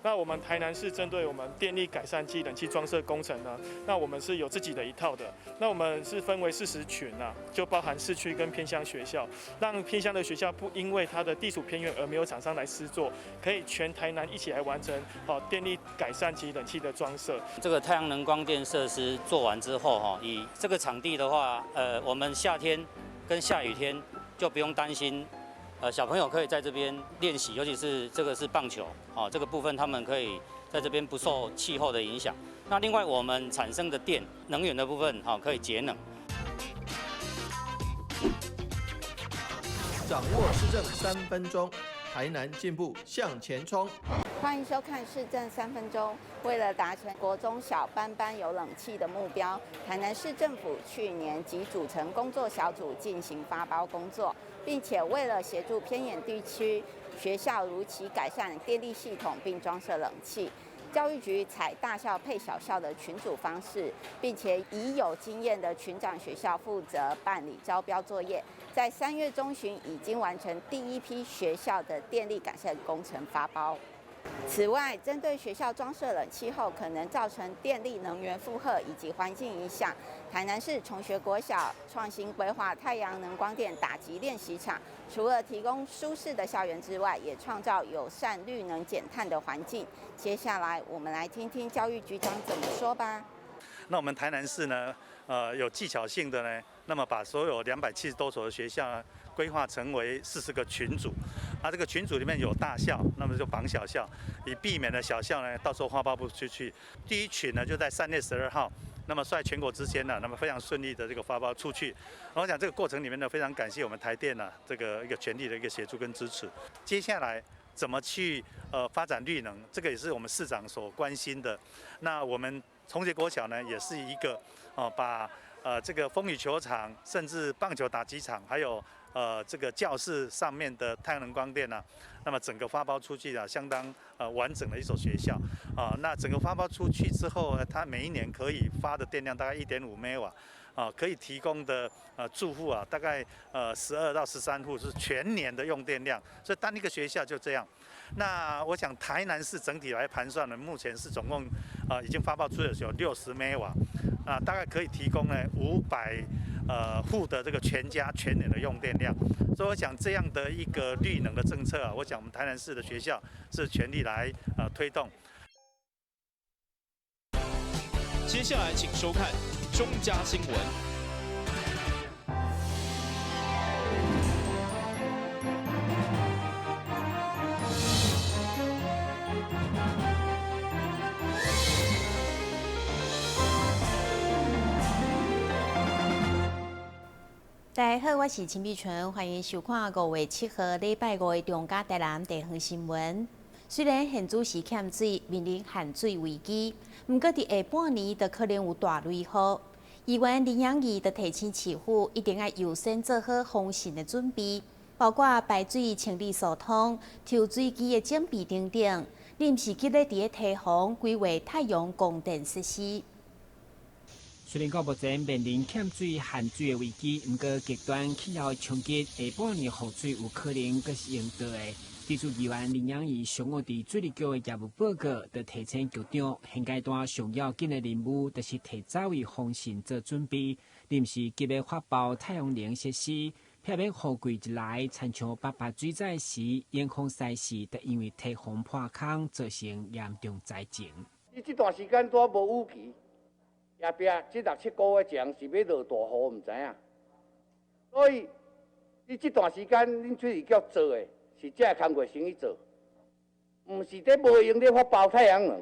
那我們台南市針對我們電力改善及冷氣裝設工程呢，那我們是有自己的一套的。那我們是分為40群啊，就包含市區跟偏鄉學校，讓偏鄉的學校不因為它的地處偏遠而沒有廠商來施作，可以全台南一起來完成好電力改善及冷氣的裝設。這個太陽能光電設施做完之後，哈，以這個場地的話，我們夏天跟下雨天就不用擔心。小朋友可以在這邊練習，尤其是這個是棒球，哦，這個部分他們可以在這邊不受氣候的影響。那另外我們產生的電能源的部分，哈，可以節能。掌握市政3分鐘，台南進步向前衝。歡迎收看市政三分鐘。為了達成國中小班班有冷氣的目標，台南市政府去年即組成工作小組進行發包工作，並且為了協助偏遠地區學校如期改善電力系統並裝設冷氣，教育局採大校配小校的群組方式，並且以有經驗的群長學校負責辦理招標作業，在3月中旬已經完成第一批學校的電力改善工程發包。此外，針對學校裝設冷氣後可能造成電力能源負荷以及環境影響，台南市崇學國小創新規劃太陽能光電打擊練習場，除了提供舒適的校園之外，也創造友善綠能減碳的環境。接下來，我們來聽聽教育局長怎麼說吧。那我們台南市呢，有技巧性的呢，那麼把所有270多所的學校呢，規劃成為40個群組，啊，這個群組裡面有大校，那麼就綁小校，以避免了小校呢到時候發包不出去。第一群呢就在3月12號，那麼率全國之先呢，那麼非常順利的這個發包出去。我想這個過程裡面呢，非常感謝我們台電呢這個一個全力的一個協助跟支持。接下來怎麼去發展綠能，這個也是我們市長所關心的。那我們崇學國小呢，也是一個哦，把這個風雨球場，甚至棒球打擊場，還有這個教室上面的太陽能光電呢，那麼整個發包出去啊，相當完整的一所學校啊。那整個發包出去之後呢，它每一年可以發的電量大概1.5兆瓦，啊，可以提供的住戶啊，大概12到13戶是全年的用電量，所以單一個學校就這樣。那我想台南市整體來盤算呢，目前是總共已經發包出去有60兆瓦，啊，大概可以提供呢500戶的這個全家全年的用電量。所以我想這樣的一個綠能的政策啊，我想我們台南市的學校是全力來推動。接下來請收看中嘉新聞。大家好，我是陳美純，歡迎收看5月7號禮拜五的中嘉台南地方新聞。雖然現此時欠水，面臨限水危機，毋過佇下半年就可能有大雷雨。議員林養義就提醒市府，一定愛優先做好防汛的準備，包括排水清理疏通、抽水機的準備等等。臨時急咧佇咧堤防規劃太陽光電設施。雖然講目前面臨欠水、限水的危機，毋過極端氣候衝擊，下半年雨水有可能閣是用倒的。地主議員林養義上午佇水利局的業務報告，就提醒局長，現階段上要緊的任務，就是提早為防汛做準備，臨時急欲發包太陽能設施，避免雨季一來，親像八八水災時，永豐西市就因為堤防破空，造成嚴重災情。你這段時間拄無雨季。後壁這六七個月前是欲落大雨，毋知影。所以你這段時間，恁水利局做的是這個工課先去做，毋是佇無閒咧發包太陽能。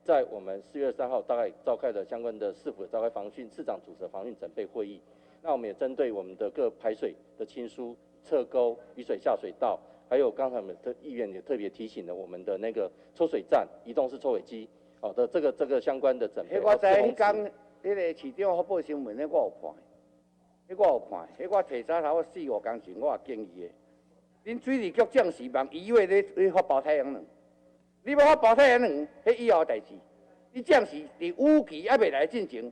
在我們4月3號大概召開的相關的市府召開防汛市長主持的防汛準備會議，那我們也針對我們的各排水的清疏、側溝、雨水下水道，還有剛才我們的議員也特別提醒了我們的那個抽水站、移動式抽水機。好的，這個相關的準備。我知彼工，彼個市長發布新聞咧，我有看，彼我有看，彼我提早頭四五工前我也建議的。恁水利局暫時望伊為咧發包太陽能，你欲發包太陽能，彼以後代誌。你暫時佇雨季猶未來進前，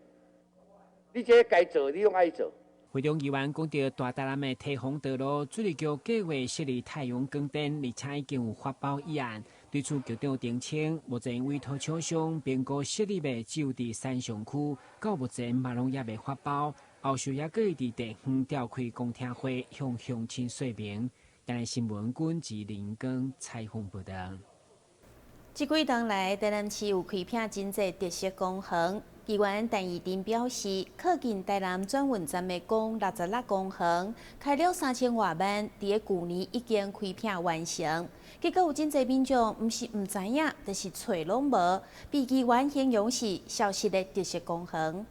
你這該做你攏愛做。會中議員講著大台南的提防道路水利局計劃設立太陽光電，而且已經有發包議案。對此局長澄清，目前委託廠商評估設立的只有佇三重區，到目前嘛攏猶未發包。後續猶閣會佇地方召開公聽會，向鄉親說明。台南新聞軍自林光採訪報道。這幾冬來，台南市有開闢真濟特色公園。議員陳義珍表示，靠近台南轉運站的公66公園，開了3000外萬，佇咧舊年已經開闢完成。結果有真濟民眾毋是毋知影，就是揣攏無。被議員形容是消失的特色公園。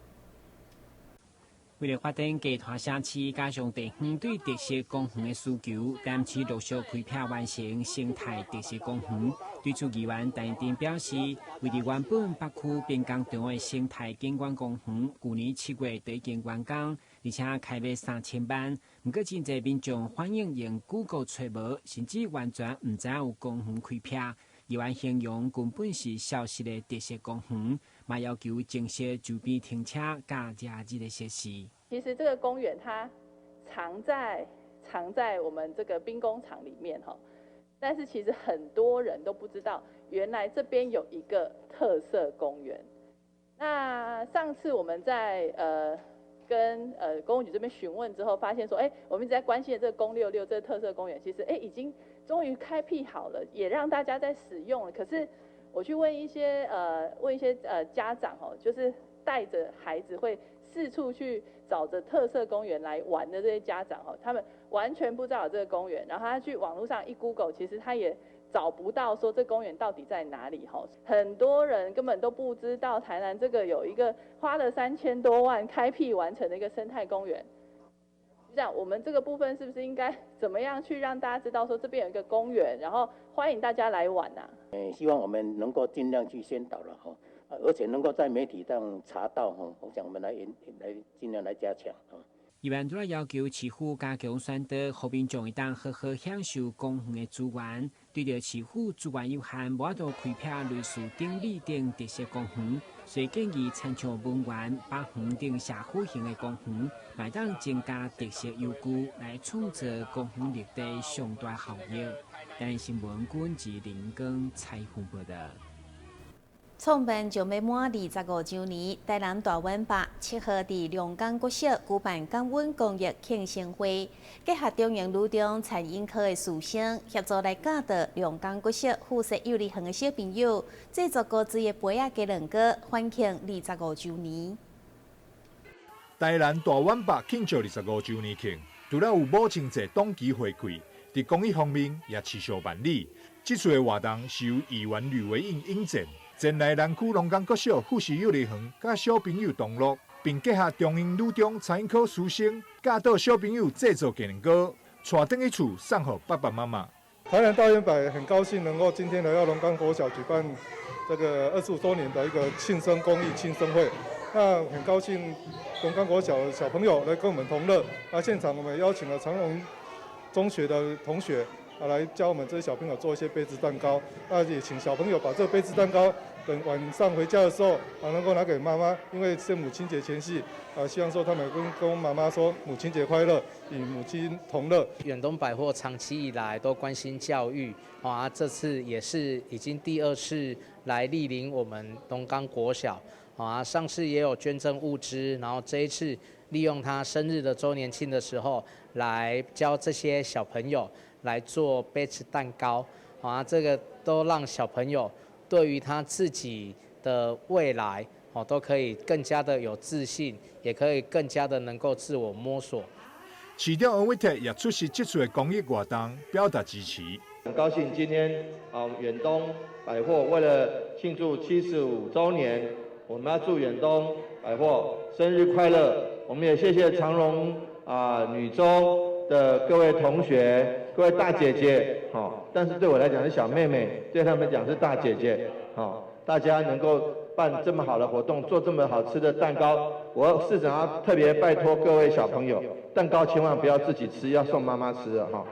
為了發展佳湠社區，加上地方對特色公園的需求，台南市陸續開闢完成生態特色公園。對此，議員陳義珍表示，位佇原本北區兵工廠的生態景觀公園，舊年7月就已經完工，而且開賣3000萬。毋過，真濟民眾反映用 Google 揣無，甚至完全毋知有公園開闢。議員形容根本是消失的特色公園，嘛要求增設周邊停車佮假日的設施。其實這個公園它藏在我們這個兵工廠裡面哈，但是其實很多人都不知道，原來這邊有一個特色公園。那上次我們在跟公務局這邊詢問之後，發現說，哎，我們一直在關心的這個公六六這個特色公園，其實哎已經終於開闢好了，也讓大家在使用了。可是我去問一些家長哦，就是帶着孩子會四處去找着特色公園來玩的這些家長哦，他們完全不知道有這個公園，然後他去網絡上一 Google，其實他也找不到說這公園到底在哪裡吼。很多人根本都不知道台南這個有一個花了3000多萬開闢完成的一個生態公園。這樣，我們這個部分是不是應該怎麼樣去讓大家知道說這邊有一個公園，然後歡迎大家來玩啊？嗯，希望我們能夠盡量去宣導了哈，而且能夠在媒體上查到哈，我想我們來盡量來加強啊。議員除了要求市府加強宣導，予民眾會當好好享受公園的資源。對著市府資源有限，無法度開闢類似頂里等特色公園，所以建議參像文園、北園等社區型的公園，會當增加特色遊具，來創造公園綠地上大效益。台南新聞軍自林光採訪報道。創辦將欲滿25週年，台南大遠百7號佇龍岡國小舉辦感恩公益慶生會，結合中營女中餐飲科的師生協助來教導龍岡國小附設幼兒園的小朋友製作高水的杯仔雞卵糕，歡慶25週年。台南大遠百慶祝25週年慶，除了有母親節黨旗回饋，佇公益方面也持續辦理。這次的活動是由議員呂維穎引薦。前來南區龍岡國小附設幼兒園，佮小朋友同樂，並結合中英女中餐飲科師生，教導小朋友製作雞卵糕，帶轉去厝送予爸爸媽媽。台南大遠百很高興能夠今天來到龍岡國小舉辦這個25週年的一個慶生公益慶生會。那很高興龍岡國小的小朋友來跟我們同樂。那現場我們邀請了長榮中學的同學啊，來教我們這些小朋友做一些杯子蛋糕。那也請小朋友把這個杯子蛋糕等晚上回家的時候啊，能夠拿給媽媽，因為是母親節前夕啊，希望說他們跟媽媽說母親節快樂，與母親同樂。遠東百貨長期以來都關心教育，啊，這次也是已經第二次來蒞臨我們龍岡國小，啊，上次也有捐贈物資，然後這一次利用他生日的週年慶的時候，來教這些小朋友來做杯子蛋糕，啊，這個都讓小朋友對於他自己的未來，哦，都可以更加的有自信，也可以更加的能夠自我摸索。市長黃偉哲也出席這次的公益活動，表達支持。很高興今天啊，遠東百貨為了慶祝75週年，我們要祝遠東百貨生日快樂。我們也謝謝長榮啊女中的各位同學、各位大姐姐，好，但是對我來講是小妹妹，對他們講是大姐姐，好，大家能夠辦這麼好的活動，做這麼好吃的蛋糕，我市長要特別拜託各位小朋友，蛋糕千萬不要自己吃，要送媽媽吃啊！哈。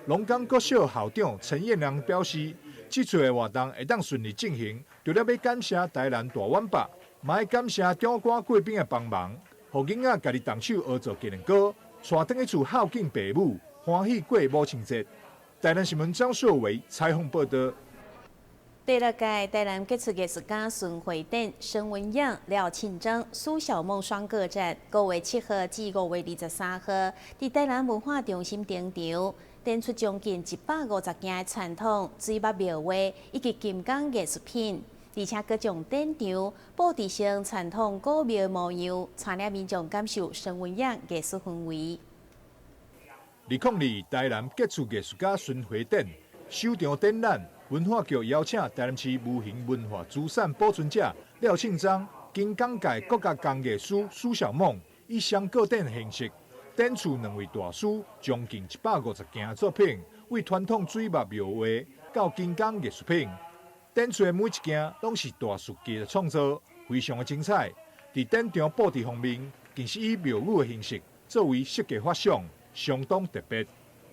龍岡國小校長陳彥良表示，這次的活動會當順利進行，除了欲感謝台南大遠百，嘛欲感謝長官貴賓的幫忙，予囡仔家己動手學做雞卵糕，帶轉去厝孝敬爸母，歡喜過母親節。台南新聞張碩偉採訪報道。第六屆台南傑出藝術家巡迴展沈文樣、廖慶章、蘇小夢雙個展，5月7號至5月23號，佇台南文化中心登場，展出將近150件的傳統水墨描畫以及金工藝術品，而且閣將展場佈置成傳統古廟模樣，帶領民眾感受沈文樣藝術氛圍。2002台南傑出藝術家巡迴展首場展覽。文化局邀請台南市無形文化資產保存者廖慶章、金工界國家工藝師蘇小夢，以雙個展形式展出兩位大師將近150件作品，為傳統水墨描畫到金工藝術品，展出的每一件攏是大師級的創作，非常的精彩。佇展場佈置方面，更是以廟宇的形式作為設計發想，相當特別。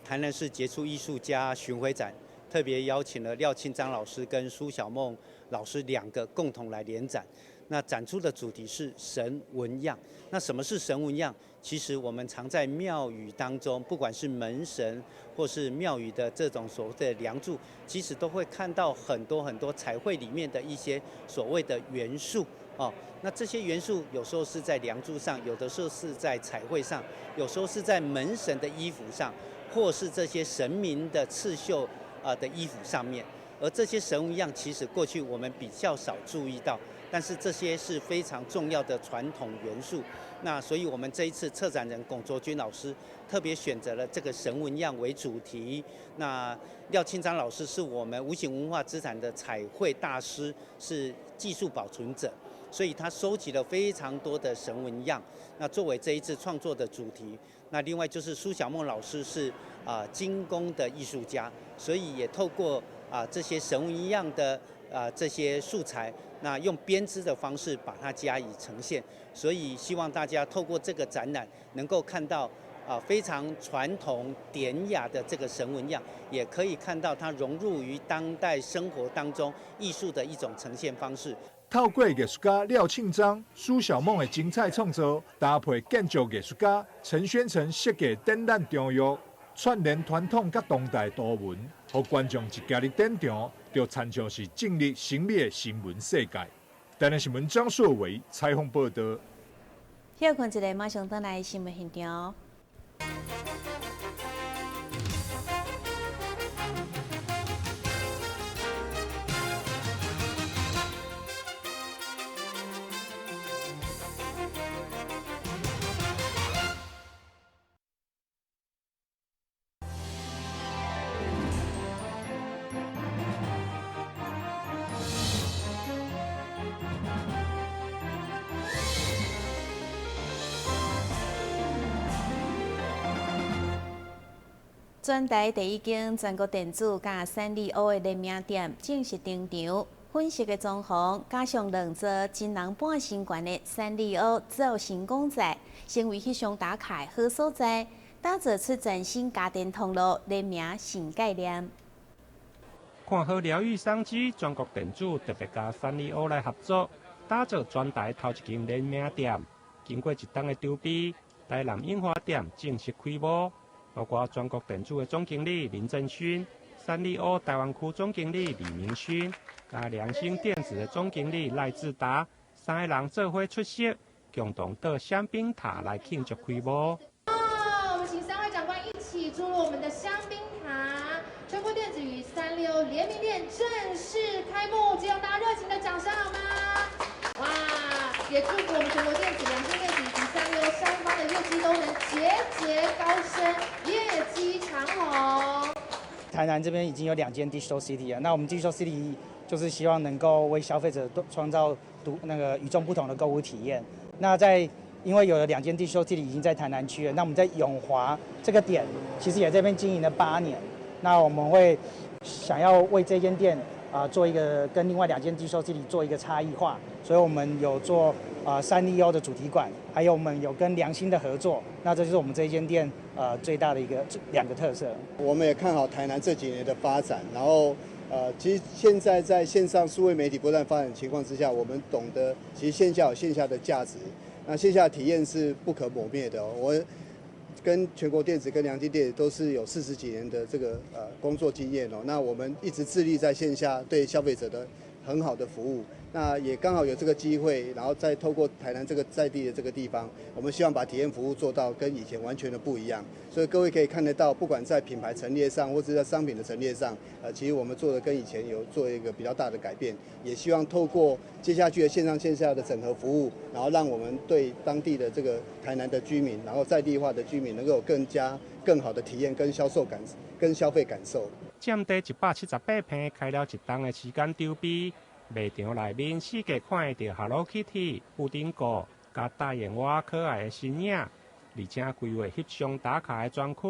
台南市傑出藝術家巡迴展。特別邀請了廖慶章老師跟蘇小夢老師兩個共同來聯展。那展出的主題是神紋樣。那什麼是神紋樣？其實我們常在廟宇當中，不管是門神或是廟宇的這種所謂的梁柱，其實都會看到很多很多彩繪裡面的一些所謂的元素哦。那這些元素有時候是在梁柱上，有的時候是在彩繪上，有時候是在門神的衣服上，或是這些神明的刺繡的衣服上面，而這些神紋樣其實過去我們比較少注意到，但是這些是非常重要的傳統元素。那所以我們這一次策展人龔卓軍老師特別選擇了這個神紋樣為主題。那廖慶章老師是我們無形文化資產的彩繪大師，是技術保存者，所以他收集了非常多的神紋樣，那作為這一次創作的主題。那另外就是蘇小夢老師是金工的藝術家，所以也透過這些神紋樣的這些素材，那用編織的方式把它加以呈現。所以希望大家透過這個展覽，能夠看到非常傳統典雅的這個神紋樣，也可以看到它融入於當代生活當中藝術的一種呈現方式。透過藝術家廖慶章、蘇小夢的精彩創作，搭配建築藝術家陳宣誠設計展覽場域，串聯傳統佮當代圖文，予觀眾一行入展場，就親像是進入神秘的神紋世界。台南新聞張碩偉採訪報道。歇睏一下，馬上轉來新聞現場。全台第一間全國電子佮三麗鷗的聯名店正式登場，粉色的裝潢加上兩座真人半身懸的三麗鷗造型公仔，成為翕相打卡的好所在，打造出全新家電通路聯名新概念。看好療癒商機，全國電子特別佮三麗鷗來合作，打造全台頭一間聯名店。經過一冬的籌備，台南永華店正式開幕。包括全國電子的總經理林振勳、三麗鷗台灣區總經理李明勳、佮良心電子的總經理賴志達，三个人做伙出席，共同到香檳塔來慶祝開幕。哦，我們請三位長官一起注入我們的香檳塔。全國電子與三麗鷗聯名店正式開幕，請大家熱情的掌聲好嗎？哇，也祝福我們全國電子、良心電子以及三麗鷗三方的業績都能節節高升，業績長虹。台南這邊已經有2間 Digital City 了，那我們 Digital City 就是希望能夠為消費者創造那個與眾不同的購物體驗。那在因為有了2間 Digital City 已經在台南區了，那我們在永華這個點其實也在這邊經營了8年。那我們會想要為這間店做一個跟另外2間 Digital City 做一個差異化，所以我們有做三麗鷗的主題館，還有我們有跟良心的合作，那這就是我們這間店最大的兩個特色。我們也看好台南這幾年的發展，然後其實現在在線上數位媒體不斷發展的情況之下，我們懂得其實線下有線下的價值。那线下体验是不可磨灭的。我跟全国电子跟良心电子都是有40几年的这个工作经验哦。那我们一直致力在线下对消费者的很好的服务。那也刚好有这个机会，然后再透过台南这个在地的这个地方，我们希望把体验服务做到跟以前完全的不一样。所以各位可以看得到，不管在品牌陈列上，或者在商品的陈列上，其实我们做的跟以前有做一个比较大的改变。也希望透过接下去的线上线下的整合服务，然后让我们对当地的这个台南的居民，然后在地化的居民，能够有更加更好的体验跟销售感跟消费感受。占地178坪，开了一冬的时间筹备。卖场内面四界看会著 Hello Kitty、布丁狗、佮大眼蛙可爱的身影，而且规划翕相打卡的专区，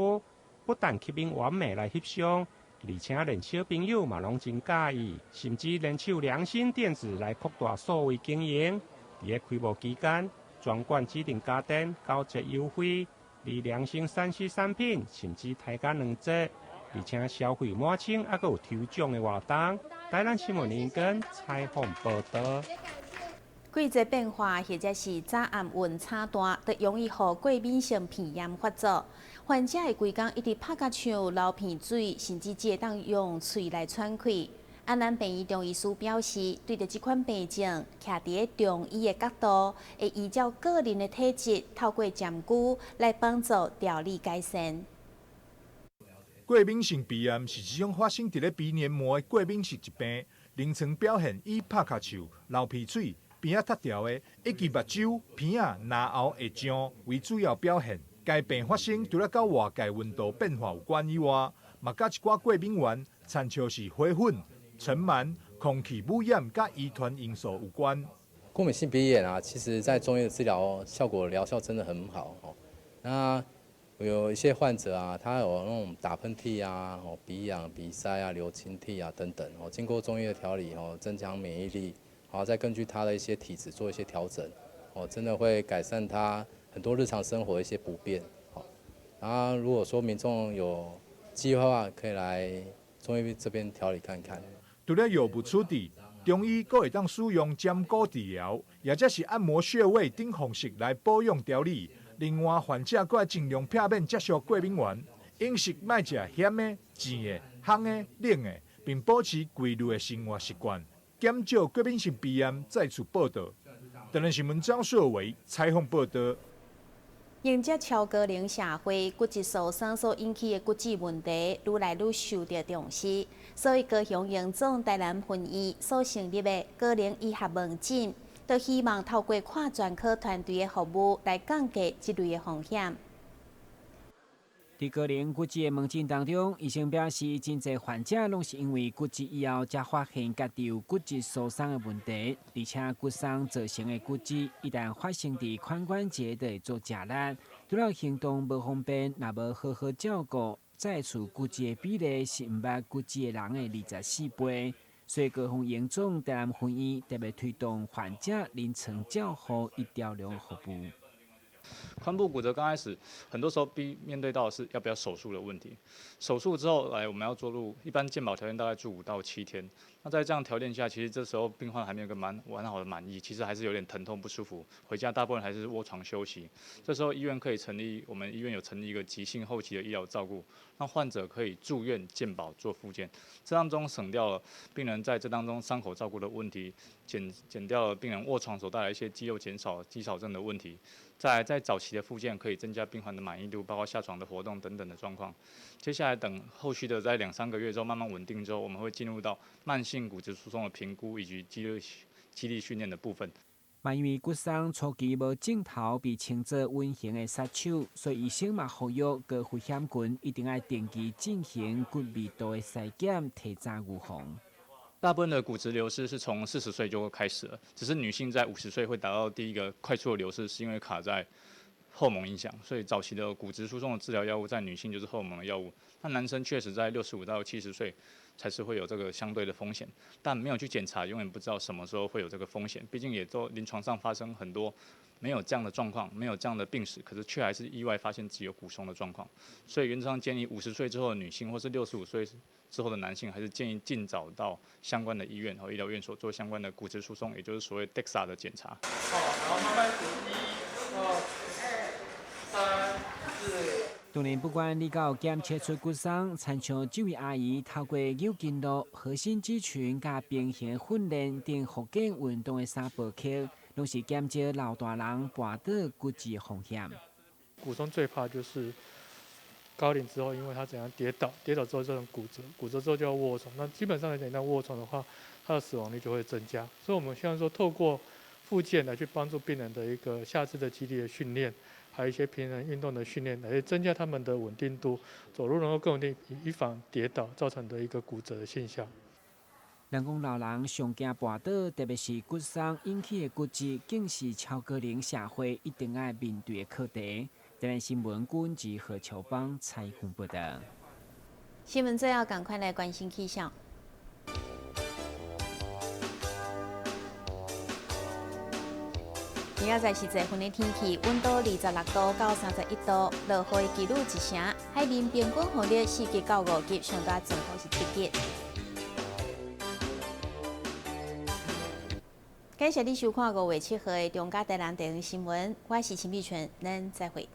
不但吸引网美来翕相，而且连小朋友嘛攏真佮意，甚至联手良心电子来扩大数位经营。伫咧开幕期间，全馆指定家电9折优惠，而良心3C 产品甚至抬价2折，而且消费满千犹阁有抽奖的活动。台南新闻林根采访报道。季节变化或者是早暗温差大，就容易予过敏性鼻炎发作。患者会规工一直拍甲像流鼻水，甚至只会当用喙来喘气。安南病院中医师表示，对著这款病症，徛伫咧中医的角度，会依照个人的体质，透过针灸来帮助调理改善。过敏性鼻炎是一种发生伫咧鼻黏膜的过敏性疾病，临床表现以拍尻泅、流鼻水、鼻仔揬著的，以及目睭、鼻仔、嚨喉会脹为主要表现。该病发生除了佮外界温度变化有关以外，嘛佮一寡过敏原，亲像是花粉、尘螨、空气污染佮遗传因素有关。过敏性鼻炎啊，其实在中医的治疗效果疗效真的很好哦。那有一些患者啊，他有那种打喷嚏啊、哦鼻痒、鼻塞啊、流清涕啊等等哦，经过中医的调理哦，增强免疫力，然后再根据他的一些体质做一些调整，哦，真的会改善他很多日常生活的一些不便。好，然后如果说民众有机会的话，可以来中医这边调理看看。除了药物处置，中医阁会当使用针灸治疗，或者是按摩穴位等方式来保养调理。另外，患者阁爱尽量避免接触过敏原，饮食莫食咸的、甜的、烘的、冷的，并保持规律的生活习惯，减少过敏性鼻炎再次报道。台南新闻张硕伟采访报道。迎接超高龄社会，骨质疏松所引起的骨质问题，愈来愈受到重视。所以，高雄荣总台南分院所成立的高龄医学门诊，就希望透过跨专科团队的服务，来降低这类的风险。伫高龄骨质的门诊当中，医生表示，真济患者拢是因为骨折以后，才发现家己有骨质疏松的问题，而且骨松造成的骨折，一旦发生伫髋关节，就会做食力，除了行动无方便，若无好好照顾，再次骨折的比例是毋捌骨折的人的24倍。所以高雄荣总台南分院特别推动患者临床照护一条龙服务。髋部骨折刚开始，很多时候必面对到的是要不要手术的问题。手术之后来，我们要做入一般健保条件大概住5到7天。那在这样条件下，其实这时候病患还没有个蛮完好的满意，其实还是有点疼痛不舒服。回家大部分还是卧床休息。这时候医院可以成立，我们医院有成立一个急性后期的医疗照顾，让患者可以住院健保做复健，这当中省掉了病人在这当中伤口照顾的问题，减掉了病人卧床所带来一些肌肉减少、肌少症的问题。在早期的复健可以增加病患的满意度，包括下床的活动等等的状况。接下来等后续的在两三个月之后慢慢稳定之后，我们会进入到慢性骨质疏松的评估以及肌肉肌力训练的部分。嘛，因为骨松初期无症头，被称作隐形的杀手，所以医生嘛呼吁高危险群一定爱定期进行骨密度的筛检，提早预防。大部分的骨质流失是从40岁就会开始了，只是女性在50岁会达到第一个快速的流失，是因为卡在荷尔蒙影响，所以早期的骨质疏松的治疗药物在女性就是荷尔蒙的药物。那男生确实在65到70岁才是会有这个相对的风险，但没有去检查，永远不知道什么时候会有这个风险。毕竟也都临床上发生很多没有这样的状况，没有这样的病史，可是却还是意外发现自己有骨松的状况。所以原则上建议50岁之后的女性，或是65岁之后的男性，还是建议尽早到相关的医院和医疗院所做相关的骨质疏松，也就是所谓 DEXA 的检查。好，然后慢慢数一。當然，不管你敢有檢測出骨鬆，親像這位阿姨透過扭筋路、核心肌群佮平衡訓練等復健運動的三步曲，攏是減少老大人跋倒骨折風險。骨鬆最怕就是高齡之後，因為他怎樣跌倒，跌倒之後造成骨折，骨折之後就要臥床。那基本上來講，一旦臥床的話，他的死亡率就會增加。所以，我們希望說透過復健來去幫助病人的一個下肢的肌力的訓練，還有一些平衡運動的訓練，來增加他們的穩定度，走路能夠更穩定，以防跌倒造成的一個骨折的現象。人講老人上驚跋倒，特別是骨鬆引起的骨折，更是超高齡社會一定愛面對的課題。台南新聞郭及何秋芳採訪報道。新聞最後，趕快來關心氣象。明仔載是十分的天氣，溫度26度到31度，落雨的幾率一成。海面平均風力4級到5級，上大陣風是7級。感謝你收看5月7號的中嘉台南地方新聞，我是陳美純，咱再會。